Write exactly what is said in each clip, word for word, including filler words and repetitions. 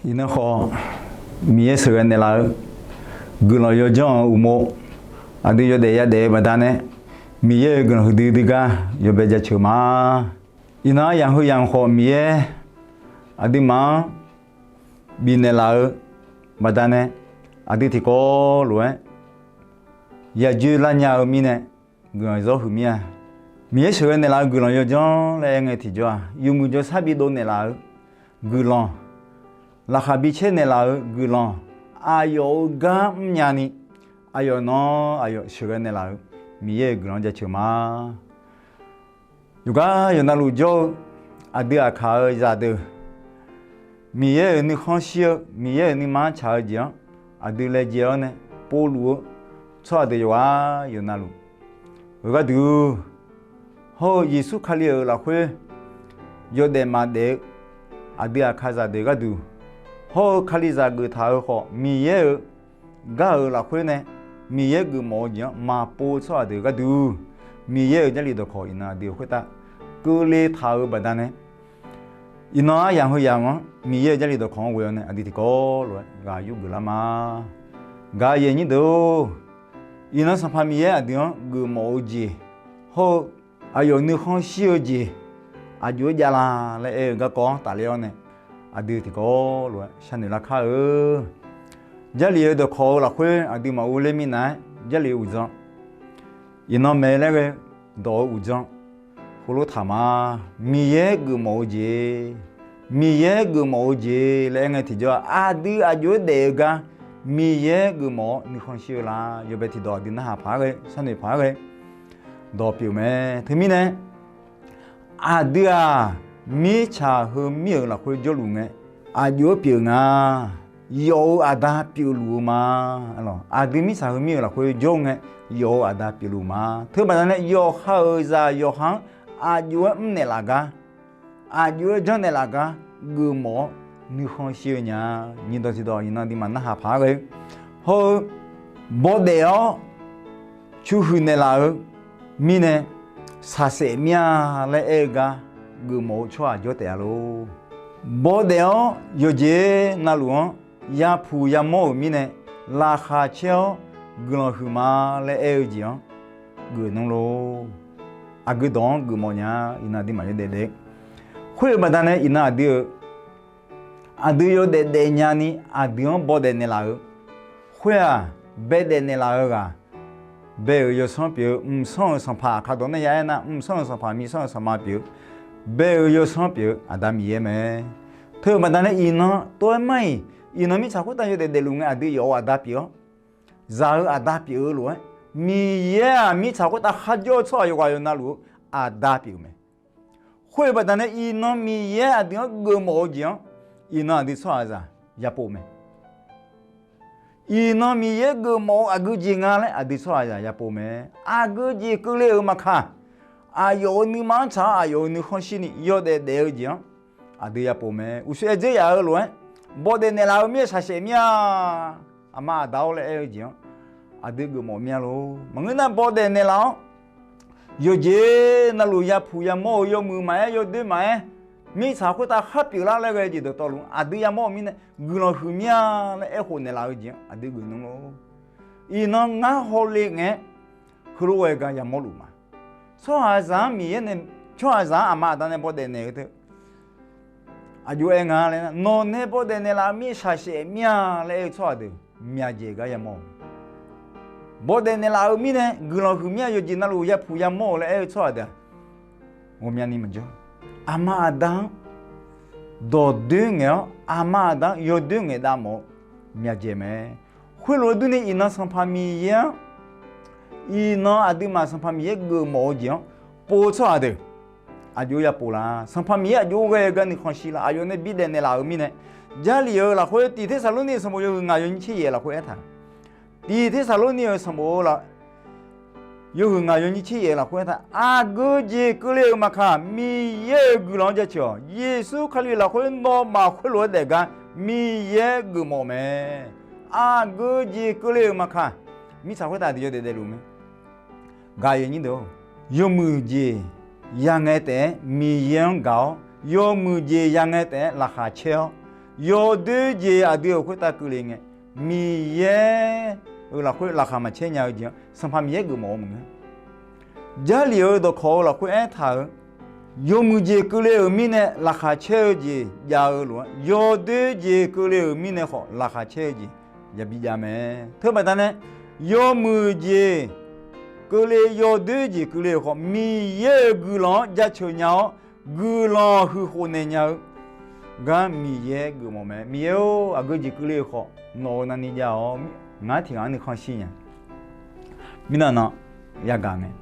Iqnan khawf, Miqyaer sheuqghae naeqlaf-eu guiqlanq yawdzanr-euq uqmov, aqdui yawdaef yadaef-eu baqdanae, Miqyaer-euq guiqlanq huiqdui dui gar yawbae jaceuq ma. Iqnan aryamq heu yamq khawf, Miqyaer aqduimaf-anr bifnaeq laf-eu baqdanae, aqdui tiqkawv lof-aer yadzoer lar nya-eu mirnae, guiqlanq zawr huiq mir-a. Miqyaer sheuqghae naeqlaf-eu guiqlanq yawdzanr laer aer ngae tiqjawr-aq, yawmuiq jawrshar bidov naeqlaf-eu guiqlanq, laqkhaq bicaer naeqlaf-eu guiqlanq, aqyawf-euq gar mrnya ni, aqyawf nan aqyawf sheuqghae naeqlaf-eu Miqyaer-euq guiqlanq jaceuq ma. Yawqgar yawqnavluf jawr-eu aqdui aqkaq-euq zaqdeuq, Miqyaer-euq nuikhanr shir-eu, Miqyaer-euq nuima-anr tsaq-eu jeq-anr aqdui laejae-awr nae povluf-eu tsawrhaq deuq yawqghaq yawqnavluf-eu gharduq, hawr-eu Yeqsur Kali-euq lafkhoer yawdaef maqdaef-eu aqdui aqkaqzaq deuq gharduq, hawr-eu Kalizaq geuftaq-eu khawf, Miqyaer-euq gar-euq lafkhoer nae Miqyaer geufmawf-eu jeq-anr maqpov-eu tsawrhaq deuq gharduq, Miqyaer-euq Jarlif dawqkawq iqnan aqdui-euq khoertav keuvle taq-euq baqdanae, iqnan aryamq heu yamq-anr Miqyaer-euq Jarlif dawqkawq-anr ghoe-awr nae aqdui tiqkawv lof-aer ghaq yurgeuf lar ma. Gaq yaeq nyir deuq-or, iqnan Sanqpaq Miqyaer aqdui-anr geufmawf-eu jeq, hawr-eu aqyawf nuikhanr shir-eu jeq, aqjox-aer javlar laer aer-eu garkawv-anr tafler-awr nae, aqdui tiqkawv lof-aer sharnoeq lar kar-eu. Jarlif-eu dawqkawq-eu lafkhoer aqdui maqur ler minav-aer, Jarlif-eu uqdzan, iqnan mae laer ghae dawq-eu uqdzan heulof taq ma. Miqyaer geufmawf-eu jeq, Miqyaer geufmawf-eu jeq laer aer ngae tiqjawr-aq, aqdui aqjox-aer daef-eu gar Miqyaer geufmawf-awr nuikhanr shir-eu lar. Yawbae tiqdawq aqdui narhaq paq-aer ghae, sharnoeq paq-aer ghae dawq pyeuf mae. Teumirnae, aqdui-aq, mirtsaq heumir-euq lafkhoer jawrluf ngae, aqjox-aer pyeuf nga. Yawf-eu aqda pyeufluf-eu ma. Aqdui mirtsaq heumir-euq lafkhoer jawr ngae, yawf-eu aqda pyeufluf ma. Teubaqda nae yawqha-euq zaq yawqha-anr aqjox-aer mrnaeq laf gar, aqjox-aer janrnaeq laf gar geufmawf-awr nuikhanr shir-eu nya. Nyiqdawq tiqdawq iqnan aqduimaf narhaq paq-aer ghae, hawr-eu bawdaef-awr cuqhuiq naeqlaf-eu mirnae, shaqsaef mir-a laer aer-eu gar geufmawf-eu tsawrhaq jawr taef-a lor. Bawdaef-awr yawqjeq navluf-anr yapuq yamawr-euq mirnae, laqkhaq caer-awr guiqlanq huiqma laer aer-eu jeq-anr geuf nmr lor. Aqgeu dawq-anr geufmawf nya. Iqnan aqduimaf yawdaef daef, khoer-eu baqdanae iqnan aqdui-euq aqdui yawdaef daefnya ni aqdui-anr bawdaef naeqlaf-eu khoer-aq, baedaef naeqlaf-eu ghaq, bae-euq yawsanr pyeuf-eu, mqsanr-euq sanqpaq, aqkaq dawq nar ya aernar, mqsanr-euq sanqpaq, miqsanr-euq sanqma pyeuf-eu, bae-euq yawsanr pyeuf-eu aqda Miqyaer mae. Teu-eu baqdanae iqnan tov-aer mar-iq, iqnan mirtsaq khoertav yawdaef daefluf ngae aqdui yawf-eu aqda pyeuf-awr, zaq-eu aqda pyeuf-eu lof-aer, Miqyaer-aq mirtsaq khoertav kharjawr-eu tsawrhaq yawqghaq yawqnavluf-eu aqda pyeuf-eu mae. Khoer-eu baqdanae iqnan Miqyaer aqdui-anr geufmawf-eu jeq-anr, iqnan aqdui tsawrhaqzaq yapov mae. Iqnan Miqyaer geufmawf-eu aqgeu jeq nga laer aqdui tsawrhaqzaq yapov mae. Aqgeu jeq keuvle-euq maqkaq, aqyawf-euq nuima-anr tsaq-awr aqyawf-euq nuikhanr shirni yawdaef daef-eu jeq-anr aqdui yapov mae. Uqshoe aer dzer yaf-eu lof-aer, bawdaef naeqlaf-eu mir-aer shaqsaef mir-a, aqma aqda-awr laer aer-eu jeq-anr aqdui geufmawf mir-a lor. Maqngeur nar bawdaef naeqlaf-awr, yawqjeq navluf yapuq yamawr-eu yawmuiq maqaer, yawdoer maqaer, mirtsaq khoertav khar pyeuflar laer ghae jeq dawqtawvluf aqdui yamawr-eu mirnae, guiqlanq huiq mir-a laer aerkhof naeqlaf-eu jeq-anr aqdui geuf nmr lor. Iqnan ngar hawle ngae-aer heulof-aer gar yamawrluf ma. Tsawrhaqzaq-anr Miqyaer nae, tsawrhaqzaq-anr aqma aqda nae bawdaef naeq-eu teu aqjox-aer nga laer nar, nawq nae bawdaef naeqlaf-eu mir shaqsaef mir-a laer aer-eu tsawrhaq deuq myaqdzaeq gar yamawr-eu. Bawdaef naeqlaf-eu mirnae guiqlanq huiq mir-a, yawqjeq navluf yapuq yamawr-eu laer aer-eu tsawrhaq deuq-aq, ghawqmyani maqjawr. Aqma aqda-anr dawqdoer ngaeq-awr, aqma aqda-anr yawdoer ngaeq dav mawf-eu myaqdzaeq mae. Khoerlof-aer durni iqnan Sanqpaq Miqyaer-anr, iqnan aqduimaf Sanqpaq Miqyaer geufmawf-eu jeq-anr pov-eu tsawrhaq deuq aqjox yapov la? Sanqpaq Miqyaer aqjox ghae-eu gar nuikhanr shir la? Aqyawf nae bidaef naeqlaf-euq mirnae, Jarlif-euq lafkhoer Tiq Tersaqlorni-euq sanqbof yawhuiq ngaq yawnyir tser yaef lafkhoer aertaq. Tiq Tersaqlorni-euq sanqbof-eu laf yawhuiq ngaq yawnyir tser yaef lafkhoer aertaq. Aqgeu jeq keuvle-euq maqkaq, Miqyaer-euq guiqlanq-anr jaceuq-awq. Yeqsur Kali lafkhoer nawmaf khoerlof-aer daef gar Miqyaer geufmawf mae. Aqgeu jeq keuvle-euq maqkaq, mirtsaq khoertav aqdui yawdaef daefluf mae. Gaq yawnyir deuq-or, yawmuiq jeq yangae taef-aer Miqyaer-anr gaq-awr, yawmuiq jeq yangae taef-aer laqkhaq caer-awr, yawdoer jeq aqdui-euq khoertav keuvle ngae, Miqyaer-euq lafkhoer laqkhaq maqcaer nya-eu jeq-anr Sanqpaq Miqyaer geufmawf-eu maqngeur. Jarlif-euq dawqkawq-eu lafkhoer aertaq-euq, yawmuiq jeq keuvle-euq mirnae laqkhaq caer-eu jeq jav-eu lof-aer, yawdoer jeq keuvle-euq mirnae khawf laqkhaq caer-eu jeq yabi jav mae. Teubaqda nae, yawmuiq jeq keuvle, yawdoer jeq keuvle-euq khawf, Miqyaer-euq guiqlanq-anr jaceuq nya-awr, guiqlanq huiqkhof naeq nya-eu gar Miqyaer geufmawf mae. Miqyaer-or, aqgeu jeq keuvle-euq khawf nawq-euq navni jav-awr, ngar tiq ghaq-anr nuikhanr shir nya. Mirnav nan yagaq ngae,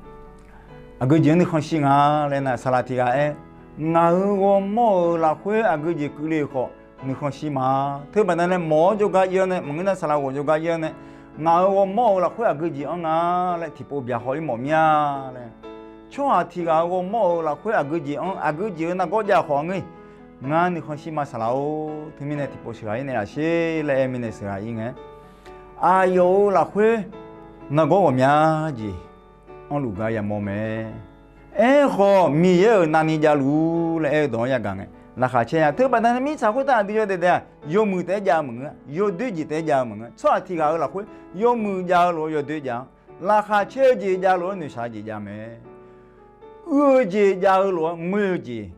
aqgeu jeq-anr nuikhanr shir nga laer nar, saqlaq tiq ghaq aer, ngaq-euq ghawrmawr-euq lafkhoer aqgeu jeq keuvle-euq khawf nuikhanr shir ma. Teubaqda nae mawq-awr jawrgar ir-awr nae, maqngeur nar saqlaq ghawq jawrgar ir-awr nae, ngaq-euq ghawrmawr-euq lafkhoer aqgeu jeq anr nga laer tiqpov byaqhaw ir mawf mir-a laer. Tsawrhaq tiq ghaq-euq ghawrmawr-euq lafkhoer aqgeu jeq anr, aqgeu jeq-euq nargawr jav khawf ngeur, ngar nuikhanr shir ma saqlaq-or. Teumirnae tiqpov sheuqghaq ir naeqlaf sher laer aer mirnae sheuqghaq ir ngae, aqyawf-euq lafkhoer nargawr ghawqmya jeq anrluf gar yamawr mae. Aerkhawf, Miqyaer-euq navni javluf-ur laer aer-eu dawq-anr yagaq ngae, laqkhaq caer nya. Teubaqda nae mirtsaq khoertav aqdui yawdaef daef-aq, yawmuiq taef-aer jav-eu maqngeur, yawdoer jeq taef-aer jav-eu maqngeur. Tsawrhaq tiq ghaq-euq lafkhoer yawmuiq jav-eu lof-aer yawdoer jav-anr, laqkhaq caer-eu jeq jav lof-aer noeqshaq-eu jeq jav mae. Uir-eu jeq jav-eu lof-aer ngoer-eu jeq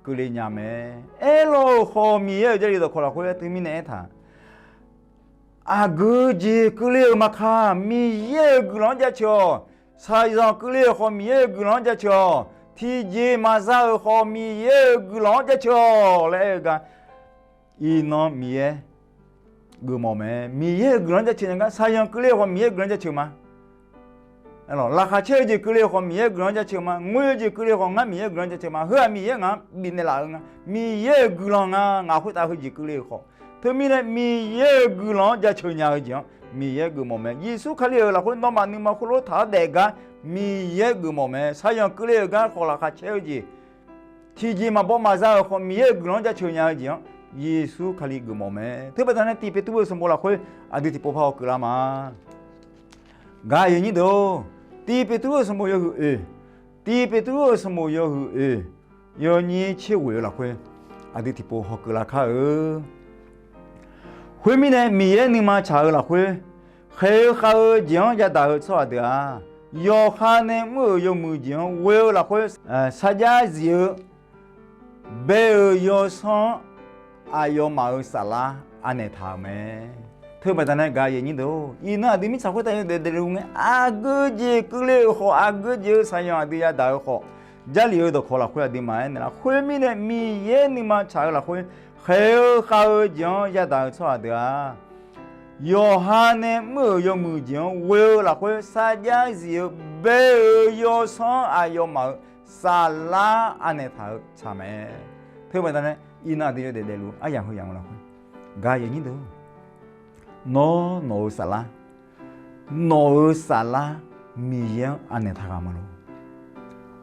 keuvle nya mae. Aerlawr-euq khawf, Miqyaer-euq Jarlif dawqkawq lafkhoer teumirnae aertaq, aqgeu jeq keuvle-euq maqkaq, Miqyaer-euq guiqlanq-anr jaceuq-awq. Shaqzanq keuvle-euq khawf, Miqyaer-euq guiqlanq-anr jaceuq-awq. Tiqjeq maqza-euq khawf, Miqyaer-euq guiqlanq-anr jaceuq-awq laer aer-eu gar, iqnan Miqyaer geufmawf mae. Miqyaer-euq guiqlanq-anr jaceuq nya gar, shaqzanq keuvle-euq khawf, Miqyaer-euq guiqlanq-anr jaceuq ma. Laqkhaq caer-eu jeq keuvle-euq khawf, Miqyaer-euq guiqlanq-anr jaceuq ma. Ngoer-eu jeq keuvle-euq khawf, ngar Miqyaer-euq guiqlanq-anr jaceuq ma. Heu-aq Miqyaer ngaq-anr bifnaeq laf-eu nga. Miqyaer-euq guiqlanq nga, ngaq khoertav heujeq keuvle-euq khawf. Teumirnae Miqyaer-euq guiqlanq-anr jaceuq nya-eu jeq-anr Miqyaer geufmawf mae. Yeqsur Kali-euq lafkhoer nawmaf nuima khoerlof taq-awr daef gar Miqyaer geufmawf mae. Shaqzanq keuvle-euq gar khawf laqkhaq caer-eu jeq, tiqjeq maqbaw maqza-euq khawf Miqyaer-euq guiqlanq-anr jaceuq nya-eu jeq-anr Yeqsur Kali geufmawf mae. Teubaqda nae Tiq Peqtruv-euq sanqbof lafkhoer aqdui tiqpov par hawkeuv lar ma. Gaq-euq nyir deuq-or, Tiq Peqtruv-euq sanqbof yawhuiq oeq, Tiq Peqtruv-euq sanqbof yawhuiq oeq, yawnyir tser ghoeq-eu lafkhoer aqdui tiqpov hawkeuv lar kar-eu. Khoermirnae, Miqyaer nuima tsaq-eu lafkhoer khaeq-eu khav-eu jeq-anr yadaq-eu tsawrhaq deuq-aq, yawqha nae mr-euq yawmuiq jeq-anr ghoe-eu lafkhoer sarjax zif-eu bae-euq yawsanr-anr aqyawfmaf-euq saflar anaeq taq-euq mae. Teubaqda nae gaq-eu nyir deuq-or, iqnan aqdui mirtsaq khoertav yawdaef daefluf ngae, aqgeu jeq keuvle-euq khawf, aqgeu jeq-eu shaqzanq aqdui yadaq-eu khawf, Jarlif-eu dawqkawq lafkhoer aqduimaf-aer naeqlaf. Khoermirnae, Miqyaer nuima tsaq-eu lafkhoer khaeq-eu khav-eu jeq-anr yadaq-eu tsawrhaq deuq-aq, yawqha nae mr-euq yawmuiq jeq-anr ghoe-eu lafkhoer sarjax zif-eu bae-euq yawsanr-anr aqyawfmaf-euq saflar anaeq taq-eu tsaq mae. Teubaqda nae iqnan aqdui yawdaef daefluf aryamq heu yamq-eu lafkhoer, gaq-eu nyir deuq-or, nawr nawq-eu saflar, nawq-euq saflar Miqyaer-anr anaeq taq ghaq ma lor.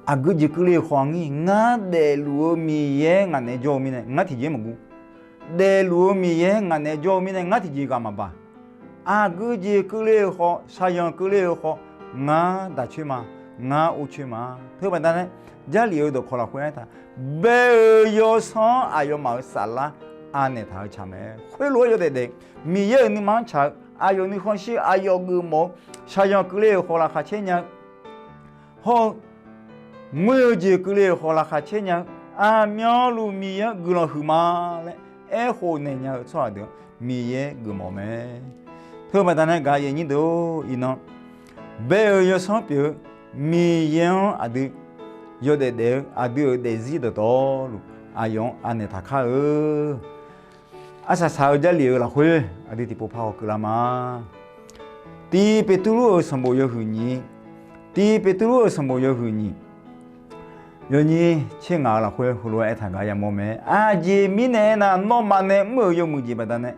Aqgeu jeq keuvle-euq khawf ngir, ngar daefluf-eu Miqyaer ngaq naeq-aer jawr-eu mirnae ngar tiqjeq-aer maqguv. Daefluf-eu Miqyaer ngaq naeq-aer jawr-eu mirnae ngar tiqjeq ghaq maqbaq. Aqgeu jeq keuvle-euq khawf, shaqzanq keuvle-euq khawf, ngar daq coer ma, ngar or coer ma. Teubaqda nae, Jarlif-eu dawqkawq lafkhoer aertaq, bae-euq yawsanr-anr aqyawfmaf-euq saflar anaeq taq-eu tsaq mae. Khoerlof-aer yawdaef daef, Miqyaer-euq nuima-anr tsaq-eu, aqyawf nuikhanr shir-eu, aqyawf geufmawf-eu, shaqzanq keuvle-euq khawf laqkhaq caer nya-eu, hawr-eu ngoer-eu jeq keuvle-euq khawf laqkhaq caer nya-eu, aqmyanluf Miqyaer-anr guiqlanq huiqma laer aerkhof naeq nya-eu tsawrhaq deuq-anr Miqyaer geufmawf mae. Teubaqda nae gaq-eu nyir deuq-or, iqnan bae-euq yawsanr pyeuf-eu Miqyaer-anr aqdui yawdaef daef-eu aqdui-euq daefzir dawqtawvluf aqyawf-anr anaeq taq kar-eu. Arsaq saq-eu Jarlif-eu lafkhoer aqdui tiqpov par hawkeuv lar ma. Tiq Peqtruv-euq sanqbof yawhuiq nyiq, Tiq Peqtruv-euq sanqbof yawhuiq nyiq, yawnyir tser ngaq-eu lafkhoer heulof-aer aertaq gar yamawr mae. Aqjeq mirnae aernar, nawmaf nae mr-euq yawmuiq jeq baqdanae,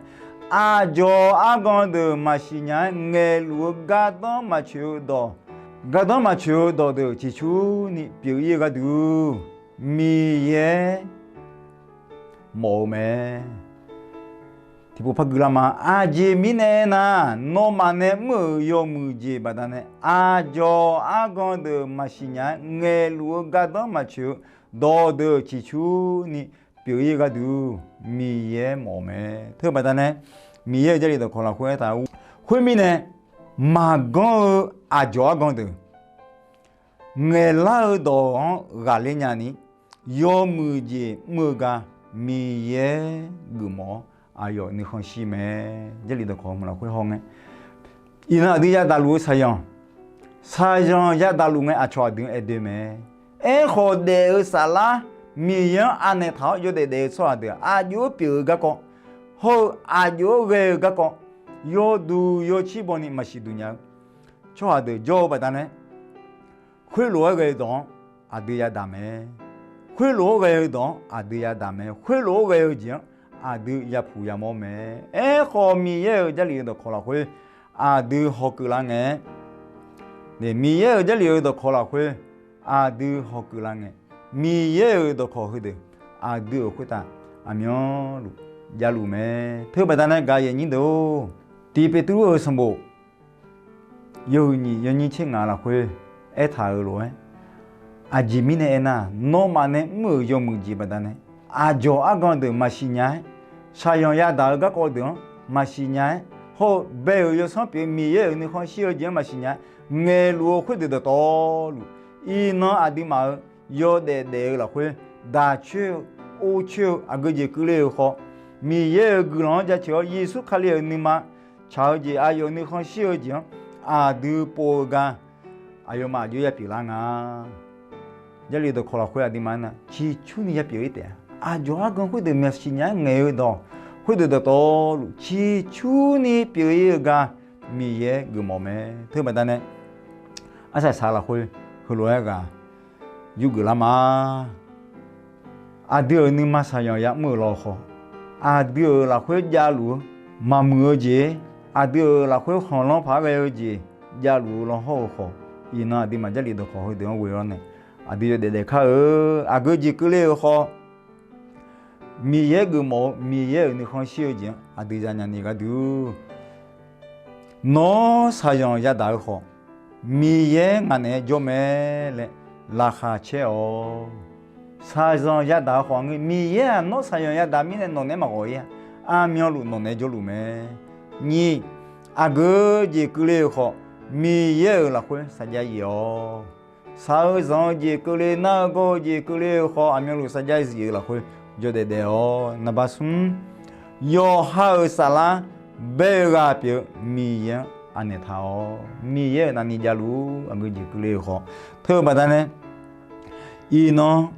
aqdzawq argan deuq maqsiq nya-aer ngaeqluf-eu gardanr maqtsoeq-eu dawq, gardanr maqtsoeq-eu dawq deuq ciqcurni pyeuf-ir-eu gharduq, Miqyaer mawf-eu mae. Tiqpov par gui lar ma. Aqjeq mirnae aernar, nawmaf nae mr-euq yawmuiq jeq baqdanae, aqdzawq argan deuq maqsiq nya-aer ngaeqluf-eu gardanr maqtsoeq-eu dawqdeuq ciqcurni pyeuf-ir-eu gharduq Miqyaer mawf-eu mae. Teu baqdanae Miqyaer-euq Jarlif dawqkawq lafkhoer aertaq-eu, khoermirnae maqganr-eu aqdzawq argan deuq ngaeqlar-eu dawq-anr ghaqler nyani, yawmuiq jeq mr-eu gar Miqyaer geufmawf-awr aqyawf nuikhanr shir mae. Jarlif dawqkawq-eu lafkhoer hawngae, iqnan aqdui yadaq luf-eu shaqzanq, shaqzanq yadaq luf ngae aqcawq aqdui-anr aer doe mae. Aerkhawf daef-eu saflar Miqyaer-anr anaeq taq-awr yawdaef daef-eu tsawrhaq deuq aqjox-aer pyeuf-eu garkawv, hawr-eu aqjox-aer ghae-eu garkawv, yawduq yawcir bawni maqsiq duq nya-eu tsawrhaq deuq jawr-eu baqdanae, khoerlof-aer ghae-eu dawq-anr aqdui yadaq mae. Khoerlof-aer ghae-eu dawq-anr aqdui yadaq mae. Khoerlof-aer ghae-eu jeq-anr aqdui yapuq yamawr mae. Aerkhawf, Miqyaer-euq Jarlif-euq dawqkawq lafkhoer aqdui hawkeuv lar ngae, Miqyaer-euq Jarlif-euq dawqkawq lafkhoer aqdui hawkeuv lar ngae, Miqyaer-euq dawqkawq heudeuq aqdui-euq khoertav aqmyanluf javluf mae. Teu baqdanae gaq yaeq nyir deuq-or, Tiq Peqtruv-euq sanqbof yawhuiq nyiq yawnyir tser ngaq lafkhoer aertaq-euq lof-aer, aqjeq mirnae aernar, nawmaf nae mr-euq yawmuiq jeq baqdanae aqdzawq argan deuq maqsiq nya-aer, shaqzanq yadaq-eu garkawv deuq-anr maqsiq nya-aer, hawr-eu bae-euq yawsanr pyeuf-eu Miqyaer-euq nuikhanr shir-eu jeq-anr maqsiq nya-aer ngaeqluf-eu khoerdeuq dawqtawvluf, iqnan aqduimaf-euq yawdaef daef-eu lafkhoer daq coer-eu, or coer-eu aqgeu jeq keuvle-euq khawf, Miqyaer-euq guiqlanq-anr jaceuq-awr Yeqsur Kali-euq nuima tsaq-eu jeq, aqyawf nuikhanr shir-eu jeq-anr aqdui pov-eu gar aqyawfmaf aqjox-aer yapyeuf lar nga. Jarlif dawqkawq lafkhoer aqduimaf-anr nar ciqcurni yapyeuf-ir taef-a. Aqdzawq argan khoerdeuq maqsiq nya-aer ngaeq-eu dawq khoerdeuq dawqtawvluf ciqcurni pyeuf-ir-eu gar Miqyaer geufmawf mae. Teu baqdanae arsaq saq lafkhoer heulof-aer ghaq yurgeuf lar ma. Aqdui-euq nuima shaqzanq ya'mr-euq law khawf, aqdui-euq lafkhoer javluf-eu maqmuiq-eu jeq, aqdui-euq lafkhoer khanqlanr paq-aer ghae-eu jeq javluf-eu law hawr-eu khawf, iqnan aqduimaf Jarlif dawqkawq heudeuq-anr ghoe-awr nae, aqdui yawdaef daef kar-eu aqgeu jeq keuvle-euq khawf, Miqyaer geufmawf-eu Miqyaer-euq nuikhanr shir-eu jeq-anr aqdui yanya ni gharduq, nawr shaqzanq yadaq-eu khawf, Miqyaer ngaq naeq-aer jawr mae laer laqkhaq caer-awq. Shaqzanq yadaq-eu khawf ngeur, Miqyaer-aq nawr shaqzanq yadaq mirnae nawq naeq-aer maqghawq-ir-a. Aqmyanluf nawq naeq-aer jawrluf mae. Nyiq, aqgeu jeq keuvle-euq khawf, Miqyaer-euq lafkhoer saqjav zif-awq. Shaq-eu zanq-eu jeq keuvle, nar-eu gawr-eu jeq keuvle-eu khawf, aqmyanluf saqjav zif-euq lafkhoer jawrdaef daef-awq. Naqba smr, yawqha-euq saflar bae-eu ghaq pyeuf-eu Miqyaer-anr anaeq taq-awq. Miqyaer-euq navni javluf-ur. Aqgeu jeq keuvle-euq khawf, teu-eu baqdanae iqnan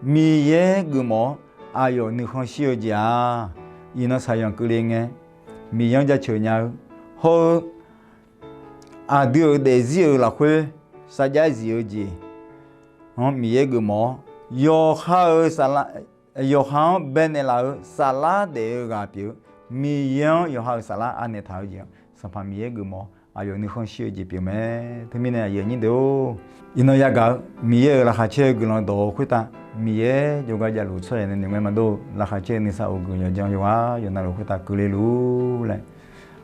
Miqyaer geufmawf-awr aqyawf nuikhanr shir-eu jeq-aq, iqnan shaqzanq keuvle ngae Miqyaer-anr jaceuq nya-eu hawr-eu, aqdui-euq daefzir-euq lafkhoer saqjav zif-eu jeq-anr Miqyaer geufmawf-awr, yawqha-euq saflar, yawqha-anr baenaeq laf-euq saflar daef-eu ghaq pyeuf-eu Miqyaer-anr yawqha-euq saflar anaeq taq-eu jeq-anr Sanqpaq Miqyaer geufmawf-awr aqyawf nuikhanr shir-eu jeq pyeuf mae. Teumirnae aqyuif aqnyir deuq-or, iqnan yagaq-eu Miqyaer-euq laqkhaq caer-eu guiqlanq dawq-eu khoertav, Miqyaer jawrgar javluf tsawrhaq nae noeq ngae maqdov, laqkhaq caer-eu nuisar of guiqlanq yawqjan yawqghaq yawqnavluf khoertav keuvle luf-ur laer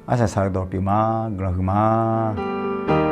arsaq saq-eu dawq pyeuf ma. Guiqlanq huiqma.